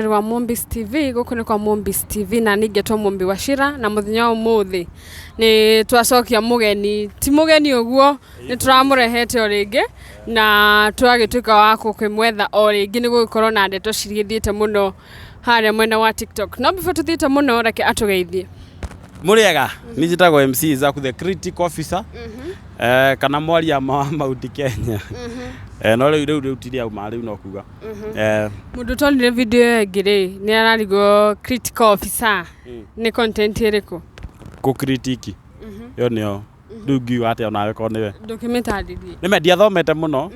Wa Mombis TV. Gũkũ nĩ kwa Mombis TV na niĩ ngetwo Mombi Wachira, na mũthenya wa ũmũthĩ nĩ twacokia mũgeni, ti mũgeni ũguo, nĩ tũramũrehete o rĩngĩ na twagĩtuĩka wa gũkĩmwetha o rĩngĩ nĩ gũgĩkorwo na ndeto cigĩthiĩte mũno harĩa mwena wa TikTok. No before tũthiĩte mũno, reke atũgeithie. Mũrĩega, niĩ njĩtagwo MC Zaku the critic officer, kana mwaria wa Mount Kenya. No rĩu rĩu rĩu ti rĩa ma rĩu no kuga. Mũndũ ũtonire video ĩyo ĩngĩ rĩ, nĩ ararigwo critical officer nĩ content ĩrĩkũ? Kũ critique. Ĩyo nĩyo. Rĩu ngiuga atĩa onawe korwo nĩwe. Ndũkĩmĩtarĩrie. Nĩme ndiathomete mũno.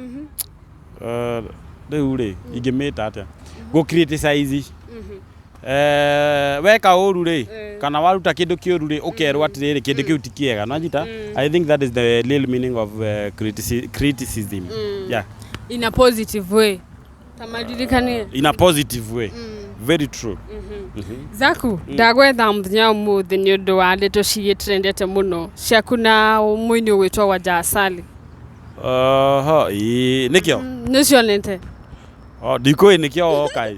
Rĩu rĩ, ingĩmĩta atĩa? Gũ criticize. Weka ũru rĩ, kana waruta kĩndũ kĩũru rĩ, ũkerwo atĩrĩrĩ, kĩndũ kĩu ti kĩega. Nĩwanyita? I think that is the real meaning of criticism. Yeah. In a positive way. Ta maririkanie. In a positive way. Very true. Zaku, ndagwetha mũthenya wa ũmũthĩ nĩ ũndũ wa ndeto cigĩtrendete mũno ciaku na mũini ũgwĩtwo Wanja Asali. Oho, ĩĩ, nĩkĩo? Nĩ cionete? Oh, ndikũĩ nĩkĩo woka ĩ.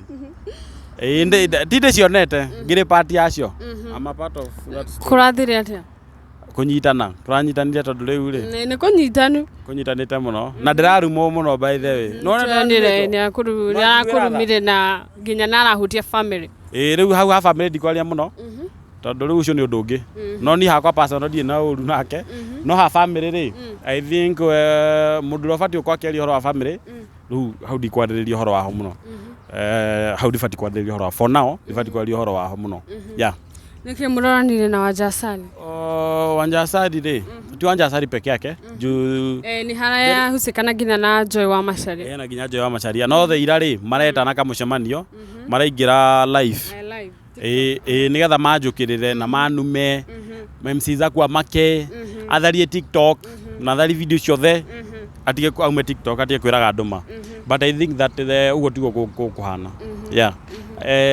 Ĩĩ, ti ndĩcionete, ngĩrĩ part yacio. I'm a part of that story. Kũrathire atĩa? Kũnyitana, tũranyitanire tondũ rĩu rĩ, Nĩ kũnyitanu. Kũnyitanĩte mũno na ndĩrarumwo mũno by the way. Nĩwona Tuonire ndĩrarumĩtwo? Nĩ arakũrumire na nginya nĩ arahutia family. Ĩĩ, rĩu hau ha family ndikwaria mũno tondũ rĩu ũcio nĩ ũndũ ũngĩ, no niĩ hakwa personal ndirĩ na ũru nake, no ha family rĩ, I think mũndũ ũrĩa ũbatiĩ gũkorwo akĩaria ũhoro wa family rĩu, hau ndikwarĩrĩria ũhoro waho mũno. Hau ndibatiĩ kwarĩrĩria ũhoro wa, for now ndibatiĩ kwarĩrĩria ũhoro waho mũno, yeah. Nĩkĩ mũroranire na Wanja Asali? Oh, Wanja Asali rĩ, ti Wanja Asali peke yake juu Nĩ harayahusĩkana nginya na Joy wa Macharia. Ena nginya Joy wa Macharia, no the ira rĩ, maretana kamũcemanio, maraingĩra live. Live. Ĩ nĩgetha manjũkĩrĩre na manume MC Zaku, amake atharie TikTok na atharie video ciothe, atige aume TikTok, atige kwĩraga andũ ma. But I think that the ũguo tiguo kũhana, yeah.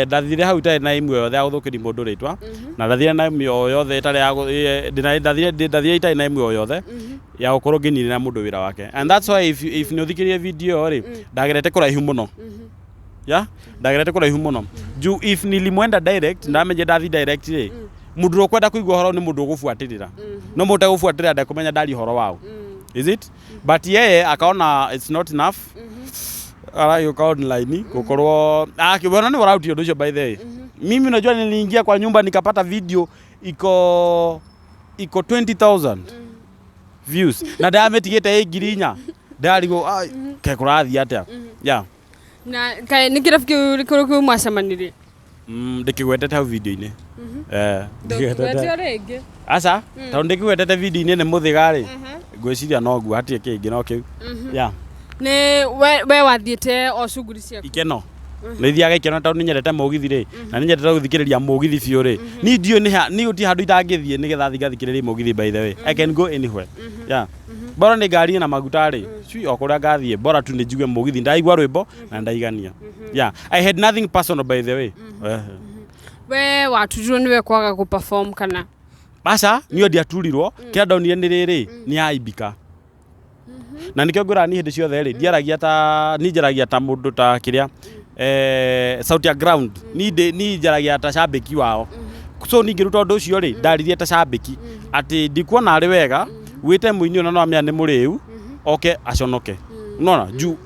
Ndathire hau itarĩ na ĩmwe yothe ya gũthũkĩria mũndũ rĩtwa, na ndathire na ĩmwe o yothe ĩtarĩ ya ndathire itarĩ na ĩmwe o yothe ya gũkorwo ngĩninĩra mũndũ wĩra wake, and that's why if nĩ ũthikĩrĩrie video ĩyo rĩ, ndagerete kũraihu mũno, yeah, ndagerete kũraihu mũno juu if nilimwenda direct, ndamenye ndathi direct rĩ, mũndũ ũrĩa ũkwenda kũigua ũhoro nĩ mũndũ ũgũbuatĩrĩra, no mũndũ ũtegũbuatĩrĩra ndekũmenya ndaria ũhoro wao is it. But yeye akaona it's not enough, aragĩũka online gũkorwo akĩona nĩ ũrarutia ũndũ ũcio. By the way, mimi unajua niliingia kwa nyumba nikapata video iko 20,000 views na ndamĩtigĩte ĩ 4,000. Ndarigwo ke kũrathiĩ atĩa, yeah. Na kaĩ nĩ kĩrabu kĩu kĩrĩkũ kĩu mwacemanirie? Ndĩkĩgwetete hau video-inĩ. Ndũkĩgwetio ndĩkĩgwetete. Rĩngĩ. Aca, tondũ ndĩkĩgwetete video-inĩ nĩ mũthĩga rĩ, ngwĩciria noguo, hatirĩ kĩngĩ no kĩu, yeah. Nĩ we wathiĩte o cuguri ciaku? Ikeno, nĩ thiaga ikeno tondũ nĩ nyendete mũgithi rĩ, na nĩ nyendete gũthikĩrĩria mũgithi biũ rĩ. Niĩ ndiũĩ nĩ ha, niĩ gũtirĩ handũ itangĩthiĩ nĩgetha thiĩ ngathikĩrĩrie mũgithi. By the way, I can go anywhere, yeah, bora nĩ ngari ĩna maguta rĩ, cui o kũrĩa ngathiĩ, bora tu nĩ njigue mũgithi, ndaigua rwĩmbo na ndaigania. Yeah, I had nothing personal, by the way. We waturirwo nĩwe kwaga gũ-perform kana? Aca, niĩ ndiaturirwo. Kĩrĩa ndonire nĩ rĩrĩ, nĩ aimbika, na nĩkĩo ngwĩraga niĩ hĩndĩ ciothe rĩ, ndiaragia ta niĩ, njaragia ta mũndũ ta kĩrĩa sauti ya ground. Niĩ njaragia ta cambĩki wao, so ningĩruta ũndũ ũcio rĩ, ndaririe ta cambĩki atĩ ndikuona arĩ wega wĩte mũini ũyũ na no amenya nĩ mũrĩu oke aconoke. Unaona, juu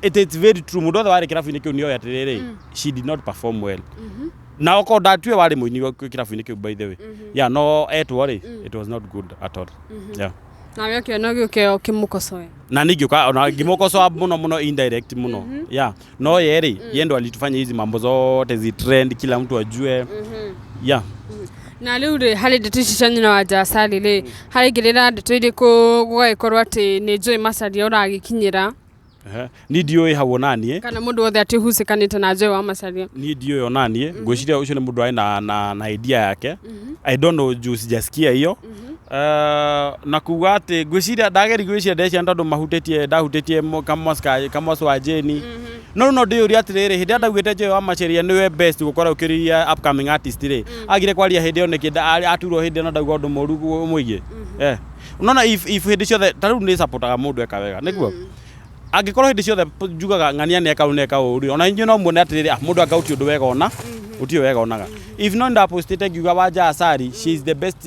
it is very true, mũndũ wothe warĩ kĩrabu-inĩ kĩu nĩoĩ atĩrĩrĩ, she did not perform well, na okorwo ndatue warĩ mũini wa kĩrabu-inĩ kĩu, by the way, yeah, no etwo rĩ, it was not good at all, yeah. Nawe ũkĩona ũgĩũke ũkĩmũkocoe. Na ningĩũka ona ngĩmũkosoa mũno mũno, indirect mũno, yeah. No ye rĩ, ye ndo alitufanya hizi mambo zote zitrend, kila mtu ajue, yeah. Na rĩu rĩ, harĩ ndeto ici cia nyina wa Jasari rĩ, haraingĩrĩra ndeto irĩkũ gũgagĩkorwo atĩ nĩ Joy Macharia ũragĩkinyĩra? Ehe. Niĩ ndiũĩ hau onaniĩ. Kana mũndũ wothe atĩ ũhucĩkanĩte na Joy wa Macharia? Niĩ ndiũĩ onaniĩ. Ngwĩciria ũcio nĩ mũndũ arĩ na idea yake, I don't know juu sijasikia hiyo. Na kuga atĩ ngwĩciria ndageri gwĩciria ndeciria nĩ tondũ mahutĩtie ndahutĩtie Kamwas wa Jane, no rĩu no ndĩyũrie atĩrĩrĩ, hĩndĩ ĩrĩa ndaugĩte Joy wa Macharia nĩwe best gũkorwo ũkĩrĩria upcoming artist rĩ, agire kwaria hĩndĩ ĩyo nĩkĩ? Aturwo hĩndĩ ĩno ndauga ũndũ mũru mũingĩ. Unaona, if hĩndĩ ciothe ta rĩu nĩ supportaga mũndũ eka wega, nĩguo Angĩkorwo hĩndĩ ciothe njugaga ng'ania nĩ eka ũũ nĩ eka ũũ rĩ, ona inyuĩ no muone atĩrĩrĩ, ah, mũndũ anga ũti ũndũ wega ona ũtiũ wega onaga. If no ndapostĩte ngiuga Wanja Asari, she is the best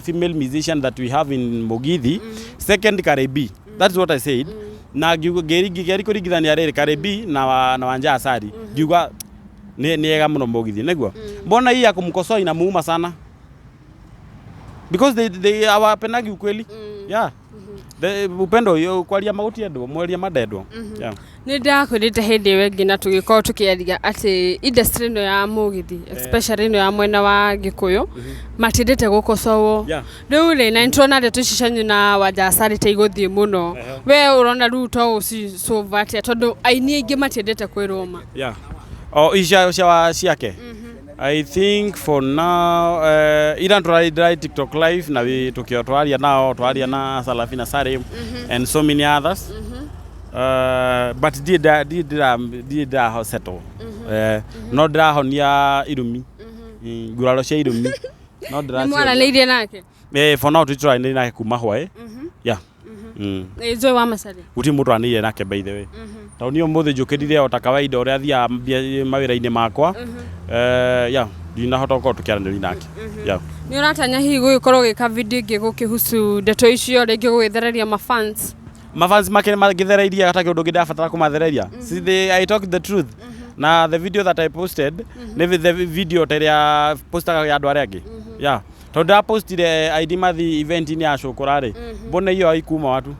female musician that we have in Mugithi, second Cardi. That's what I said. Na ngiuga ngĩgeria kũringithania rĩrĩ Cardi na Wanja Asari, ngiuga nĩ ega mũno Mugithi nĩguo. Mbona hii ya kumkosoa inamuuma sana? Because they hawapendagi ukweli. Yeah. The, upendo yo kwaria magutiendwo mweria mandendwo. Yeah. Nĩ ndakwĩrĩte hĩndĩ ĩyo ĩngĩ na tũgĩkorwo tũkĩaria atĩ industry ĩno ya mũgithi, especially ĩno ya mwena wa Gĩkũyũ, matiendete gũkocowo. Rĩu rĩ, na nĩtũrona ndeto ici cianyu na Wanja Asali ta igũthiĩ mũno, we ũrona rĩu to gũcisolve atĩa, tondũ aini aingĩ matiendete kwĩrwo ma? Yeah. Oh, ici cia ciake. I think for now ira tũrari TikTok live na wi tukio twaria nao, twaria na Salafina Salim and so many others. But ndiĩ ndĩra settle. No ndĩrahonia irumi. Nguraro cia irumi. No Nĩ ndĩracionia. Mwaranĩirie nake? Eh, for now tũtiraranĩria nake kuma hwaĩ. Yeah. Ĩ, Joy wa Macharia? Gũtirĩ mũndũ aranĩirie nake, by the way, tondũ niĩ ũmũthĩ njũkĩrire o ta kawaida ũrĩa thiaga mawĩra-inĩ makwa. Yeah, ndinahota gũkorwo tũkĩaranĩria nake. Yeah. Nĩ ũratanya hihi gũgĩkorwo ũgĩka video ĩngĩ gũkĩhusu ndeto icio, rĩngĩ gũgĩthereria mafans? Mafans make mangĩthereirie hatarĩ ũndũ ũngĩ ndabatara kũmathereria. See, I talk the truth, na the video that I posted nĩ the video ta ĩrĩa postaga ya andũ arĩa angĩ. Yeah, tondũ ndapostire ID mathi event-inĩ ya Cũkũra rĩ, mbone hiyo haikuma watu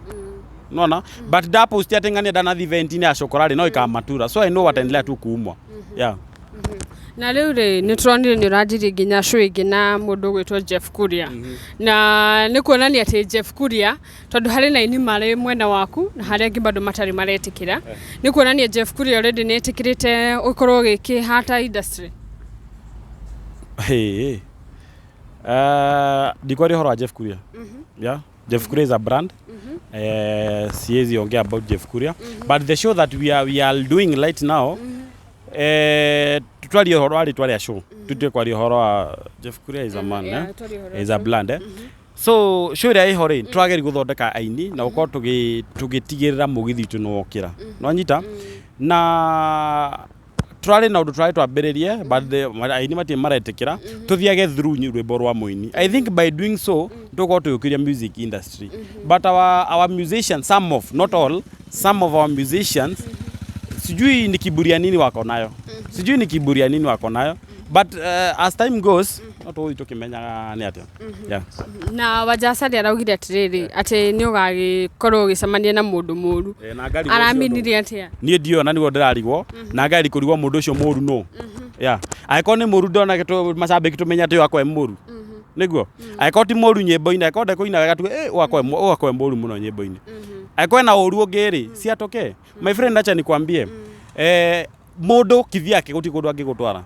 nona, but ndaposti atĩ ng'ania ndanathi event-inĩ ya Cũkũra rĩ, no ikamatura, so I know wataendelea tu kuumwa. Yeah. Na rĩu rĩ, nĩ tũronire nĩ ũranjirie nginya show ĩngĩ na mũndũ ũgwĩtwo Jeff Kuria, na nĩ kuonania atĩ Jeff Kuria, tondũ harĩ na aini marĩ mwena waku na harĩ angĩ bado matarĩ maretĩkĩra, nĩ kuonania Jeff Kuria already nĩ etĩkĩrĩte ũkorwo ũgĩkĩhata industry. Hey. Ndikwaria ũhoro wa Jeff Kuria. Yeah. Jeff Kuria is a brand. Siwezi ongea about Jeff Kuria. But the show that we are doing right now, twarie ũhoro wa rĩtwa rĩa show. Tutue kwaria ũhoro wa Jeff Kuria is a man, eh? Twarie ũhoro. Is a brand, eh? So show ĩrĩa ĩho rĩ, tũrageria gũthondeka aini na gũkorwo tũgĩtigĩrĩra mũgithi witũ nĩ wokĩra. Nĩwanyita? Na turarĩ na ũndũ turarĩ twambĩrĩrie, but aini matirĩ maretĩkĩra tũthiage through rwĩmbo rwa mũini. I think by doing so tũgũkorwo tũgĩũkĩria music industry, but our musicians, some of, not all, some of our musicians, sijui ni kiburi ya nini wako nayo, sijui ni kiburi ya nini wako nayo, but as time goes no tũgũthiĩ tũkĩmenyaga nĩ atĩa. Yeah. Na Wanja Asali araugire atĩrĩrĩ, atĩ nĩ ũgagĩkorwo ũgĩcemania na mũndũ mũru. Eh, na ngarigwo ũcio nũ. Araminirie atĩa? Niĩ ndiũĩ, na nĩguo ndĩrarigwo na ngari kũrigwo mũndũ ũcio mũru nũ. Yeah, angĩkorwo nĩ mũru, ndona macambĩki tũmenye atĩ ũyũ akorwo e mũru nĩguo. Angĩkorwo ti mũru nyĩmbo-inĩ, angĩkorwo ndekũina wega, tuge eh, ũyũ akorwo e mũru mũno nyĩmbo-inĩ. Angĩkorwo ena ũru ũngĩ rĩ, si atokee. My friend, acha nikwambie, mũndũ kivyake gũtirĩ kũndũ angĩgũtwara.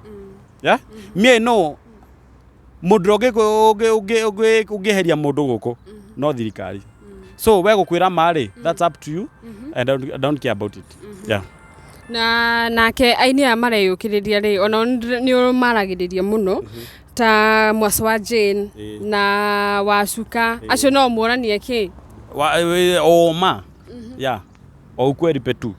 Yeah, mie no mũndũ ũngĩ ũngĩeheria mũndũ gũkũ no thirikari. So we gũkwĩra ma rĩ, that's up to you and I don't care about it. Yeah. Na nake aini aya mareyũkĩrĩria rĩ, ona nĩ ũmaragĩrĩria mũno ta Mwaci wa Jane na Wacuka, acio no muoranie kĩ? Oma, yeah, o ukweli petu.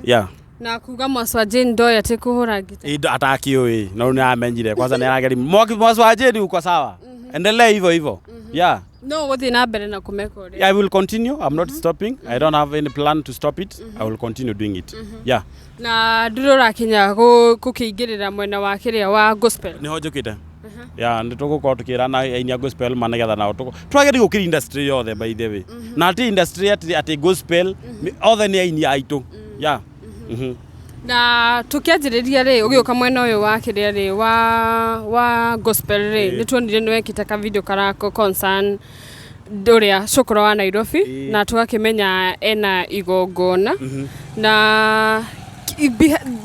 Yeah. Na kuga Mwaci wa Jane ndoĩ atĩ kũhũra ngita? Indo atakiũĩ, no nĩ amenyire kwanza nĩ arageri mwaki. Mwaci wa Jane, uko sawa, endelea hivyo hivyo. Yeah. No gũthiĩ na mbere na kũmeka ũrĩa? I will continue. I'm not stopping. I don't have any plan to stop it. I will continue doing it. Yeah. Na ndũrĩ ũrakinya gũkĩingĩrĩra mwena wa kĩrĩa wa gospel? Nĩho njũkĩte. Yeah, nĩ tũgũkorwo tũkĩra na aini a gospel ma nĩgetha nao twagĩrĩire gũkĩria industry yothe, by the way. Na ti industry atĩ gospel othe nĩ aini aitũ. Yeah. Na tũkĩanjĩrĩria rĩ, ũgĩũka mwena ũyũ wa kĩrĩa rĩ, wa gospel rĩ, nĩ tuonire nĩ wekĩte ka video karako concern ũrĩa cũkũra wa Nairobi, na tũgakĩmenya ena igongona, na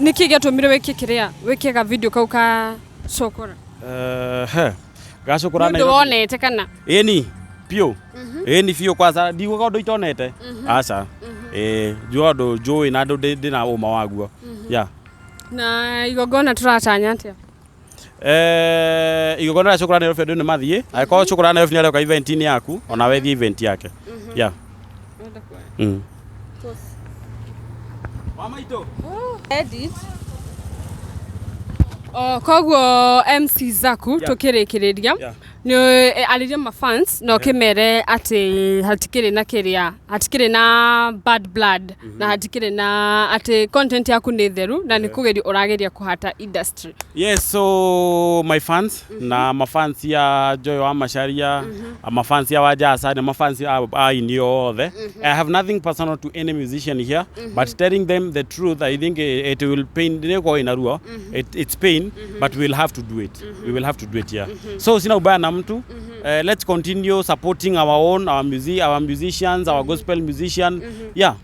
nĩkĩ gĩatũmire wĩke kĩrĩa wĩke ga video kau ka cũkũra? He. Gacũkũra Nĩ ũndũ Nairobi. wonete kana? Ĩni biũ, ĩni biũ. Kwanza ndiugaga ũndũ itonete, aca. Ĩĩ, njugaga ũndũ njũĩ na ndũ ndĩna ũma waguo. Yeah. Na igongona tũratanya atĩa? Igongona rĩa cũkũra Nairobi, andũ nĩ mathiĩ. Angĩkorwo cũkũra Nairobi nĩ aroka event-inĩ yaku, ona we thiĩ event yake. Yeah. Wa maitũ. Edit. O, koguo MC Zaku tũkĩrĩkĩrĩria nĩ arĩria mafans na ũkĩmere atĩ hatikĩrĩ na kĩrĩa, hatikĩrĩ na bad blood na hatikĩrĩ na atĩ content yaku nĩ theru na nĩ kũgeria ũrageria kũhata industry. Yes, so my fans na mafans ya Joy wa Macharia, mafans ya Wajasa na mafans ya aini othe. I have nothing personal to any musician here, but telling them the truth, I think it will pain nĩ ina ruo. It's pain, but we will have to do it. We will have to do it, yeah. So sina ubaya na mtu. Let's continue supporting our own, our music, our musicians, our gospel musician. Yeah.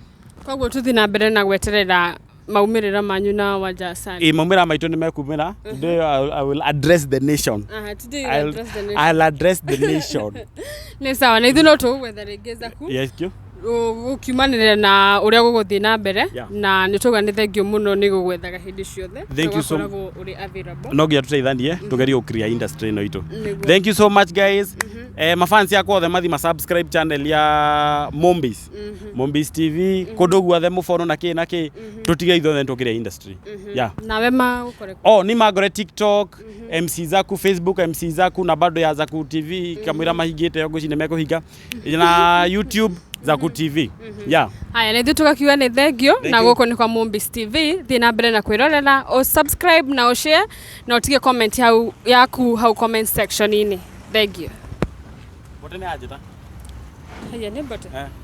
Koguo tũthiĩ na mbere na gweterera maumĩrĩra manyu na Wajasani. Ĩ maumĩra maitũ nĩ mekumĩra. Today I will address the nation. Aha, today you address the nation. I'll address the nation. Nĩ sawa, na ithuĩ no tũgũgwetha rĩngĩ, Zaku, Yes, kyo. Gũkiumanĩrĩra na ũrĩa gũgũthiĩ na mbere. Na nĩ tauga nĩ thengio mũno nĩ gũgwethaga hĩndĩ ciothe. Thank you so- Ũgakoragwo ũrĩ available. No nginya tũteithanie tũgerie gũclear industry ĩno itũ. Nĩguo. Thank you so much, guys. Mafans yakwa othe mathi ma subscribe channel ya Mombis TV kũndũ guothe, mũbono na kĩ na kĩ, tũtige ithuothe tũkĩrĩa industry, yeah. Nawe magũkore? Oh, ni magore TikTok MC Zaku, Facebook MC Zaku, na bado ya Zaku TV kamwira mahingĩte ngwĩciria nĩ mekũhinga, na YouTube Zaku TV, yeah. Haya, na ithuĩ tũgakiuga nĩ thengio. Thank Na you. gũkũ nĩ kwa Mombis TV. Thiĩ na mbere na kwĩrorera, o subscribe na o share na ũtige comment hau yaku hau comment section-inĩ. Thengio. Bote nĩ anjĩta. Haya, nĩ mbote. Eh.